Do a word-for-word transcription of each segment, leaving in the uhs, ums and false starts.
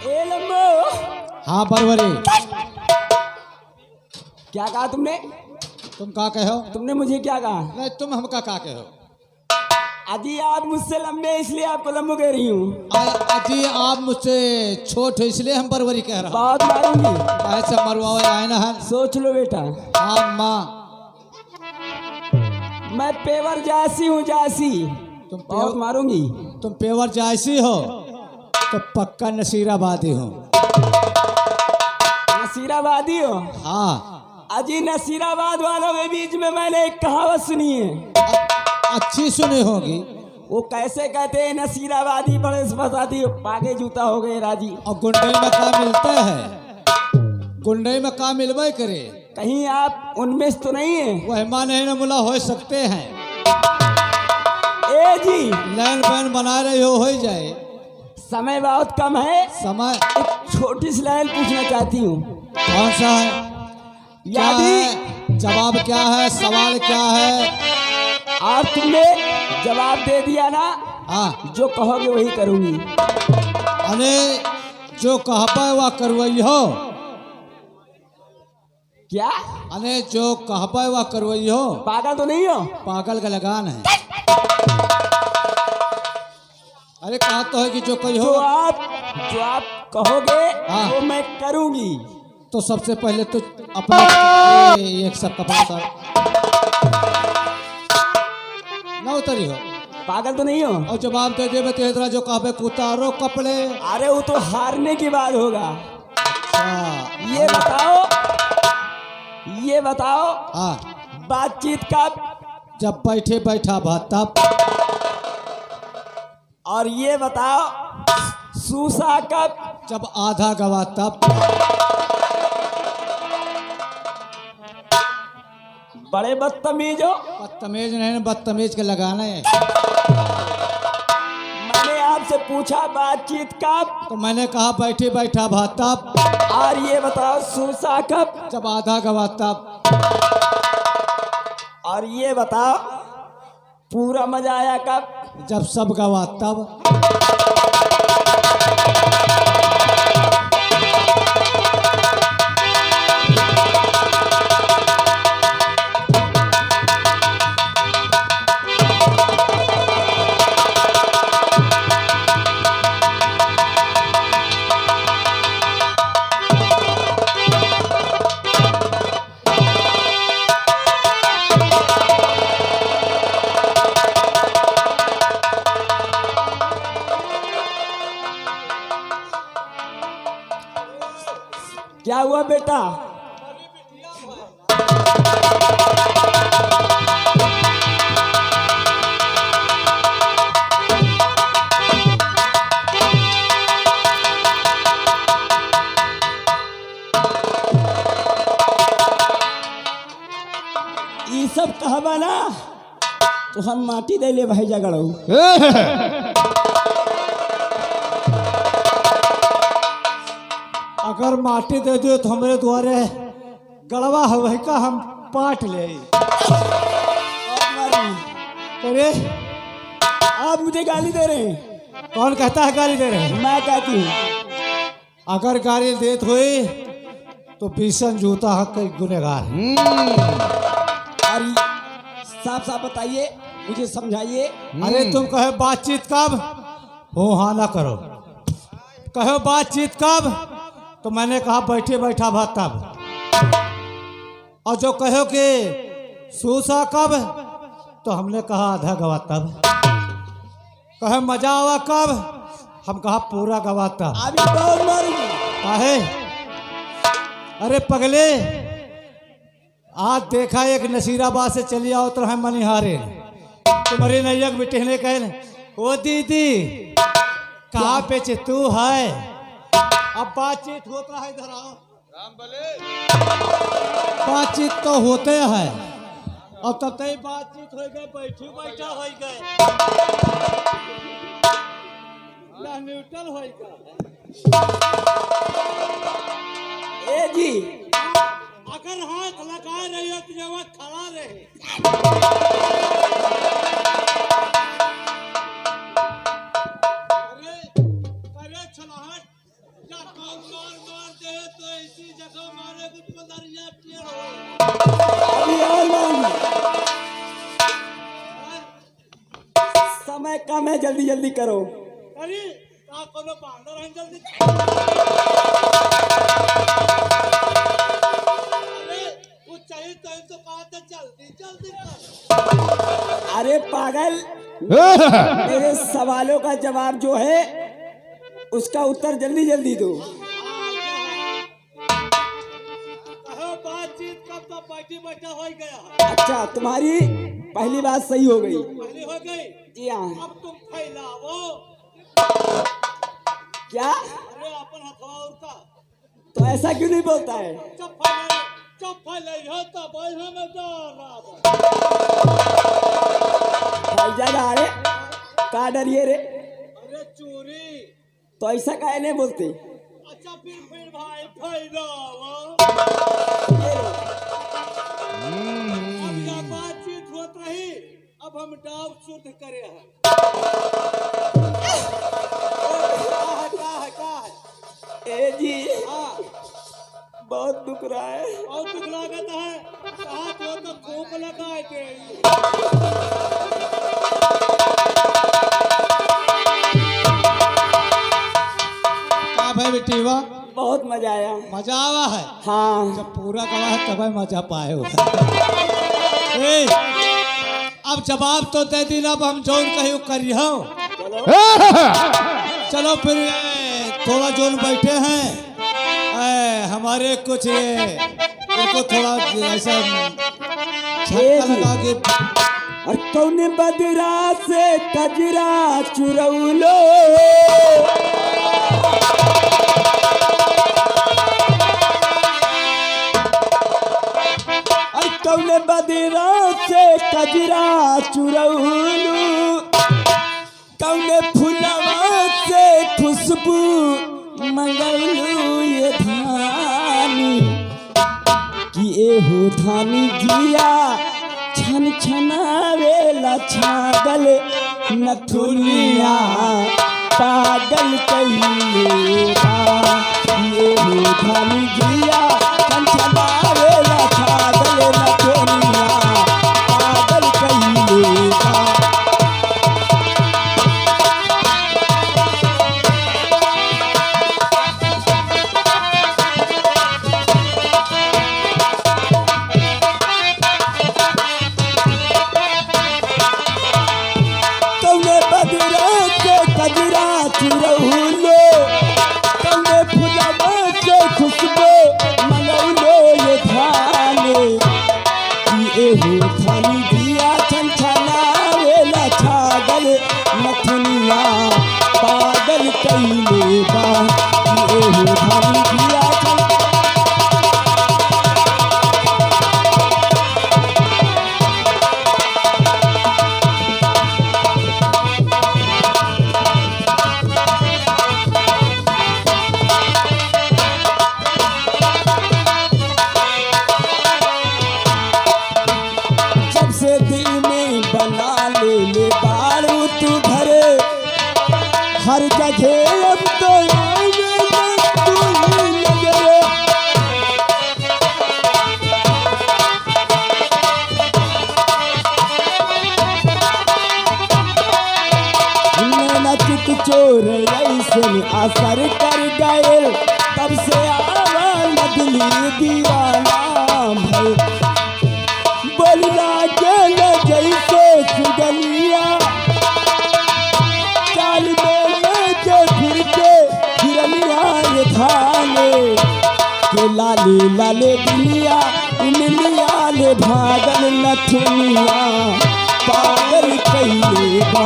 ए लंबो। हाँ, बरवरी। क्या कहा तुमने? तुम का कहो? तुमने मुझे क्या कहा? नहीं, तुम हमका का कहो? अजी, आप मुझसे लंबे, इसलिए आपको लंबो कह रही हूँ। आ-, अजी, आप मुझसे छोट हो, इसलिए हम बरवरी कह रहा हूँ। बहुत मारूंगी। ऐसे मरवाओ, आए ना है। सोच लो बेटा। हाँ, माँ। मैं पेवर जासी हूँ, जासी। तुम बहुत पेवर मारूंगी। तुम पेवर जासी हो, तो पक्का नसीराबादी हो। नसीराबादी हो? हाँ। अजी, नसीराबाद वालों के बीच में मैंने एक कहावत सुनी है। अच्छी सुनी होगी। वो कैसे कहते हैं, "नसीराबादी बड़े से फसादी, पागे जूता हो गए राजी।" और गुंडई में का मिलता है? गुंडई में का मिलबे करे? कहीं आप उनमें से तो नहीं है? वह माने न मुला हो सकते हैं। ए जी। लाइन वाइन बना रहे हो, हो ही जाए। समय बहुत कम है। समय। एक छोटी सी लाइन पूछना चाहती हूँ। कौन सा है? क्या यादी। है? जवाब क्या है? सवाल क्या है? और तुमने जवाब दे दिया ना? हाँ। जो कहोगे वही करूंगी। अरे, जो कहबे वह करवई हो। क्या? अरे, जो कहबे वह करवई हो। पागल तो नहीं हो? पागल का लगान है। अरे, कहा तो है कि जो कही हो। जो आप, जो आप कहोगे, हाँ। वो मैं करूंगी। तो सबसे पहले तो अपने, ये, ये सब कपड़ा उतार। ना उतरी हो। पागल तो नहीं हो? और जवाब दे देबे तो इतना जो कहबे कि उतारो कपड़े। अरे, वो तो हारने के बाद होगा। अच्छा। ये बताओ, ये बताओ, हाँ। बातचीत कब? जब बैठे बैठा भा तब। और ये बताओ, सूसा कब? जब आधा गवा तब। बड़े बदतमीज हो। बदतमीज नहीं, बदतमीज के लगाना है। मैंने आपसे पूछा बातचीत कब? तो मैंने कहा बैठे बैठा भा तब। और ये बताओ सूसा कब? जब आधा गवा तब। और ये बताओ पूरा मजा आया कब? जब सब गवा तब। क्या हुआ बेटा? ई सब कहबा ना, तो हम माटी दे ले भाई जगड़ऊ। अगर माटी दे दियो तो हमरे द्वारे गड़वा हवै का हम पाट ले। अरे, आप मुझे गाली दे रहे हैं। कौन कहता है गाली दे रहे हैं? मैं कहती हूँ। अगर गाली देत होई तो बीसन जूता हक के गुनेगार। हम्म। अरे, साफ साफ बताइए, मुझे समझाइए। अरे, हम्म। तुम कहे बातचीत कब? हो हाँ ना करो। कहो बातचीत कब? तो मैंने कहा बैठे बैठा भा तब। और जो कहो कि सूसा कब, तो हमने कहा आधा गवा तब। कहे मजा आवा कब, हम कहा पूरा गवा तब। अभी बहुत मारूंगी। काहे? अरे पगले, आज देखा एक नसीराबाद से चली आवत रहे मनिहारे, तुम्हारे नैया के बिटिहने कहे, "ओ दीदी, कहाँ पे चे तू है?" अब बातचीत होत रहा, इधर आओ। बातचीत तो होते है, अब तब तक बातचीत हो गए, बैठी बैठा हो गए, ना न्यूट्रल हो गए। ए जी, अगर हाथ लगा रहे हो तो जब खड़ा रहे। अरे, अरे छलाहट। मैं काम है, जल्दी जल्दी करो। अरे, का कोनो बांदर हैं, जल्दी। अरे, कुछ चाहिए तो, तो कहा था, जल्दी जल्दी कर। अरे पागल, मेरे सवालों का जवाब जो है, उसका उत्तर जल्दी जल्दी दो। कहो, बातचीत कब तो बैठी बैठा हो गया। अच्छा, तुम्हारी पहली बात सही हो गई। पहली हो गई। जी हाँ। अब तुम फैलाओ। क्या? अरे, अपन हथवा और का? तो ऐसा क्यों नहीं बोलता है? चप्पल, चप्पल है, तो भाई हमें डर रहा था। भाई जा रहा रे, का डरिए रे? अरे, चोरी। तो ऐसा काहे नहीं बोलते? अच्छा, फिर, फिर भाई, फैलावा। अब यह बातचीत होत रही, अब हम डाव शुद्ध करे हैं। का है, का है, का है? ए जी। हाँ। बहुत दुख रहा है। बहुत दुख लागत है। कहा तो, तो खूब लगाए थे। का भाई बेटी हुआ? बहुत मजा आया। मजा आवा है? हाँ। जब पूरा गवा है तब मजा पाए हो। ए, अब जवाब तो दे दी ना, अब हम जौन कही करिहो। चलो। चलो फिर, ए, थोड़ा जौन बैठे हैं, ए, हमारे कुछ ये, इनको थोड़ा ऐसा ए झटका जी। लगा के। और कौन बदरा से कजरा चुरौलो? अरे कौने बदरा से कजरा चुरौलू, कौने फुलवा से खुशबू मंगौलू ये धानी, कि एहो धानी जिया छन छनावेला छागल नथुनिया पागल कइले बा। ये हो धन जिया, कंचनावेला छागल नथुनिया, पागल कइले बा। कौने बदरा के कजरा चुरौलो, कौने फुलवा के खुशबू मनौलो ये धाने। कि एहो धानी जिया छनछनावेला छागल नथुनिया पागल कइले बा। कि एहो धानी जिया छन जब से दिल में बना ले ले बारू तू घर, हर जगह अब तो आवे ना तू ही नजर। नैना चित चोर ऐसन असर कर गयल, तब से आवा न दिली दीवाना भइल। बोली लागेल जैसे सुगनिया, चाल में लेके फिर के हिरनिया ये थाने। के लाले लाले दुनिया, इमलिया ले भागल नथुनिया, पागल कइले बा।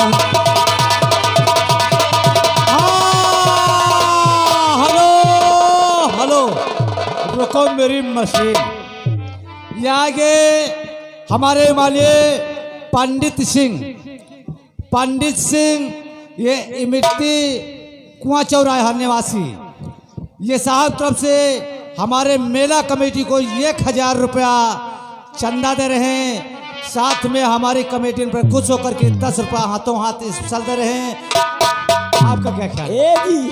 हाँ, हेलो, हेलो, रुको मेरी मशीन। ये आगे हमारे माननीय पंडित सिंह, पंडित सिंह, ये इमिट्टी कुआं चौराहा निवासी, ये साहब तरफ से हमारे मेला कमेटी को एक हजार रुपया चंदा दे रहे हैं। साथ में हमारी कमेटी पर खुश होकर के दस रुपया हाथों हाथ स्पेशल दे रहे हैं। आपका क्या ख्याल है? ए जी,